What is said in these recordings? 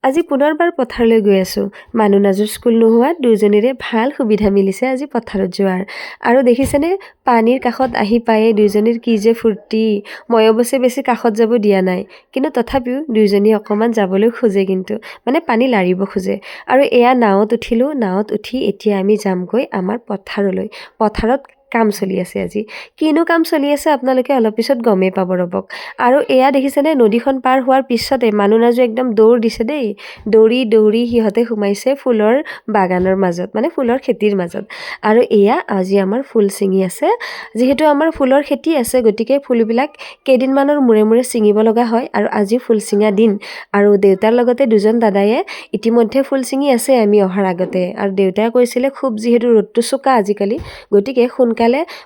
আজি পুনৰবাৰ পথাৰলৈ গৈ আছোঁ। মানুহ নাজুৰ স্কুল নোহোৱাত দুয়োজনীৰে ভাল সুবিধা মিলিছে আজি পথাৰত যোৱাৰ। আৰু দেখিছেনে, পানীৰ কাষত আহি পায়ে দুয়োজনীৰ কি যে ফূৰ্তি। মই অৱশ্যে বেছি কাষত যাব দিয়া নাই, কিন্তু তথাপিও দুয়োজনীয়ে অকণমান যাবলৈ খোজে, কিন্তু মানে পানী লাৰিব খোজে। আৰু এয়া নাৱত উঠিলোঁ। নাৱত উঠি এতিয়া আমি যামগৈ আমাৰ পথাৰলৈ। পথাৰত কাম চলি আছে আজি। কিনো কাম চলি আছে আপোনালোকে অলপ পিছত গমেই পাব, ৰ'বক। আৰু এয়া দেখিছেনে, নদীখন পাৰ হোৱাৰ পিছতে মানুহ নাজু একদম দৌৰ দিছে দেই। দৌৰি দৌৰি সিহঁতে সোমাইছে ফুলৰ বাগানৰ মাজত, মানে ফুলৰ খেতিৰ মাজত। আৰু এয়া আজি আমাৰ ফুল ছিঙি আছে। যিহেতু আমাৰ ফুলৰ খেতি আছে, গতিকে ফুলবিলাক কেইদিনমানৰ মূৰে মূৰে ছিঙিব লগা হয়। আৰু আজি ফুল ছিঙা দিন। আৰু দেউতাৰ লগতে দুজন দাদায়ে ইতিমধ্যে ফুল ছিঙি আছে আমি অহাৰ আগতে। আৰু দেউতাই কৈছিলে, খুব যিহেতু ৰ'দটো চোকা আজিকালি, গতিকে সোনকালে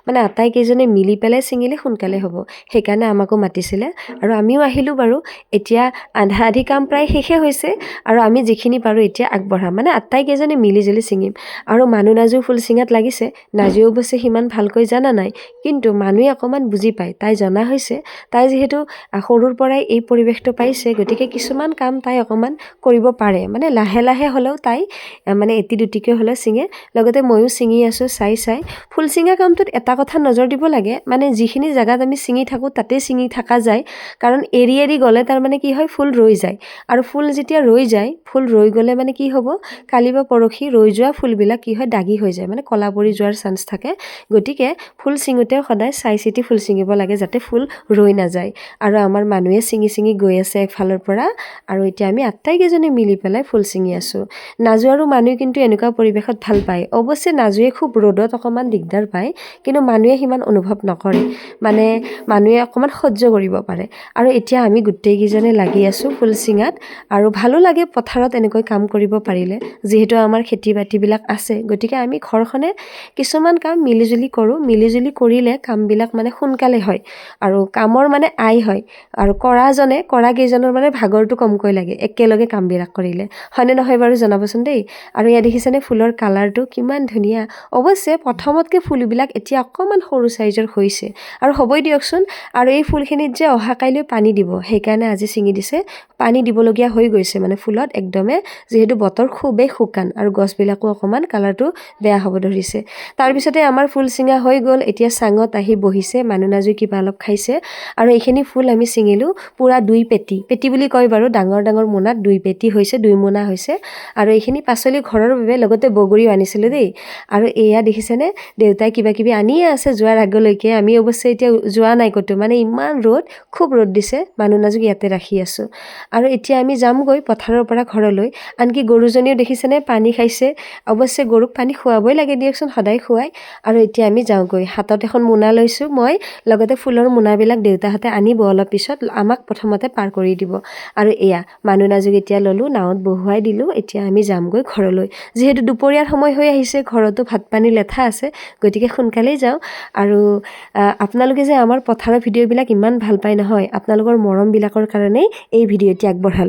মানে আটাইকেইজনে মিলি পেলাই ছিঙিলে সোনকালে হ'ব, সেইকাৰণে আমাকো মাতিছিলে আৰু আমিও আহিলোঁ বাৰু। এতিয়া আধা আধি কাম প্ৰায় শেষে হৈছে আৰু আমি যিখিনি পাৰোঁ এতিয়া আগবঢ়াম, মানে আটাইকেইজনে মিলি জুলি ছিঙিম। আৰু মানুহ নাজু ফুল ছিঙাত লাগিছে। নাজুৱে অৱশ্যে সিমান ভালকৈ জানা নাই, কিন্তু মানুহে অকণমান বুজি পায়, তাই জনা হৈছে। তাই যিহেতু সৰুৰ পৰাই এই পৰিৱেশটো পাইছে, গতিকে কিছুমান কাম তাই অকণমান কৰিব পাৰে, মানে লাহে লাহে হ'লেও তাই মানে এটি দুটিকৈ হ'লেও ছিঙে। লগতে ময়ো ছিঙি আছোঁ চাই চাই। ফুল ছিঙা কামটোত এটা কথা নজৰ দিব লাগে, মানে যিখিনি জেগাত আমি ছিঙি থাকোঁ তাতেই ছিঙি থকা যায়। কাৰণ এৰি এৰি গ'লে তাৰমানে কি হয়, ফুল ৰৈ যায়। আৰু ফুল যেতিয়া ৰৈ যায়, ফুল ৰৈ গ'লে মানে কি হ'ব, কালি বা পৰহি ৰৈ যোৱা ফুলবিলাক কি হয়, দাগি হৈ যায়, মানে ক'লা পৰি যোৱাৰ চান্স থাকে। গতিকে ফুল ছিঙোতেও সদায় চাই চিতি ফুল ছিঙিব লাগে, যাতে ফুল ৰৈ নাযায়। আৰু আমাৰ মানুহে ছিঙি ছিঙি গৈ আছে এফালৰ পৰা, আৰু এতিয়া আমি আটাইকেইজনে মিলি পেলাই ফুল ছিঙি আছোঁ। নাজু আৰু মানুহে কিন্তু এনেকুৱা পৰিৱেশত ভাল পায়। অৱশ্যে নাজুৱে খুব ৰ'দত অকণমান দিগদাৰ পায়, কিন্তু মানুহে সিমান অনুভৱ নকৰে, মানে মানুহে অকণমান সহ্য কৰিব পাৰে। আৰু এতিয়া আমি গোটেইকেইজনে লাগি আছোঁ ফুল ছিঙাত। আৰু ভালো লাগে পথাৰত এনেকৈ কাম কৰিব পাৰিলে। যিহেতু আমাৰ খেতি বাতিবিলাক আছে, গতিকে আমি ঘৰখনে কিছুমান কাম মিলিজুলি কৰোঁ। মিলিজুলি কৰিলে কামবিলাক মানে সোনকালে হয় আৰু কামৰ মানে আয় হয়, আৰু কৰাজনে কৰাকেইজনৰ মানে ভাগৰটো কমকৈ লাগে একেলগে কামবিলাক কৰিলে। হয়নে নহয় বাৰু জনাবচোন দেই। আৰু ইয়াত দেখিছেনে ফুলৰ কালাৰটো কিমান ধুনীয়া। অৱশ্যে প্ৰথমতকৈ ফুলবিলাক এতিয়া অকণমান সৰু চাইজৰ হৈছে, আৰু হ'বই দিয়কচোন। আৰু এই ফুলখিনিত যে অহা কাইলৈ পানী দিব, সেইকাৰণে আজি ছিঙি দিছে। পানী দিবলগীয়া হৈ গৈছে মানে ফুলত একদমে, যিহেতু বতৰ খুবেই শুকান আৰু গছবিলাকো অকণমান কালাৰটো বেয়া হ'ব ধৰিছে। তাৰপিছতে আমাৰ ফুল ছিঙা হৈ গ'ল। এতিয়া চাঙত আহি বহিছে, মানুহ নাজুই কিবা অলপ খাইছে। আৰু এইখিনি ফুল আমি ছিঙিলোঁ পূৰা দুই পেটি, পেটি বুলি কয় বাৰু, ডাঙৰ ডাঙৰ মোনাত দুই পেটি হৈছে, দুই মোনা হৈছে। আৰু এইখিনি পাচলি ঘৰৰ বাবে, লগতে বগৰীও আনিছিলোঁ দেই। আৰু এয়া দেখিছেনে, দেউতাই কিবা কিবি আনিয়ে আছে যোৱাৰ আগলৈকে। আমি অৱশ্যে এতিয়া যোৱা নাই ক'তো, মানে ইমান ৰ'দ, খুব ৰ'দ দিছে, মানুহ নাজুক ইয়াতে ৰাখি আছোঁ। আৰু এতিয়া আমি যামগৈ পথাৰৰ পৰা ঘৰলৈ। আনকি গৰুজনীও দেখিছেনে পানী খাইছে। অৱশ্যে গৰুক পানী খুৱাবই লাগে দিয়কচোন, সদায় খুৱাই। আৰু এতিয়া আমি যাওঁগৈ। হাতত এখন মোনা লৈছোঁ মই, লগতে ফুলৰ মোনাবিলাক দেউতাহঁতে আনিব অলপ পিছত, আমাক প্ৰথমতে পাৰ কৰি দিব। আৰু এয়া মানুহ নাজুক এতিয়া ল'লোঁ, নাৱত বহুৱাই দিলোঁ। এতিয়া আমি যামগৈ ঘৰলৈ, যিহেতু দুপৰীয়াৰ সময় হৈ আহিছে, ঘৰতো ভাত পানী লেঠা আছে, গতিকে সোনকালেই যাওঁ। আৰু আপোনালোকে যে আমাৰ পথাৰৰ ভিডিঅ'বিলাক ইমান ভাল পায় নহয়, আপোনালোকৰ মৰমবিলাকৰ কাৰণেই এই ভিডিঅ'টি আগবঢ়ালোঁ।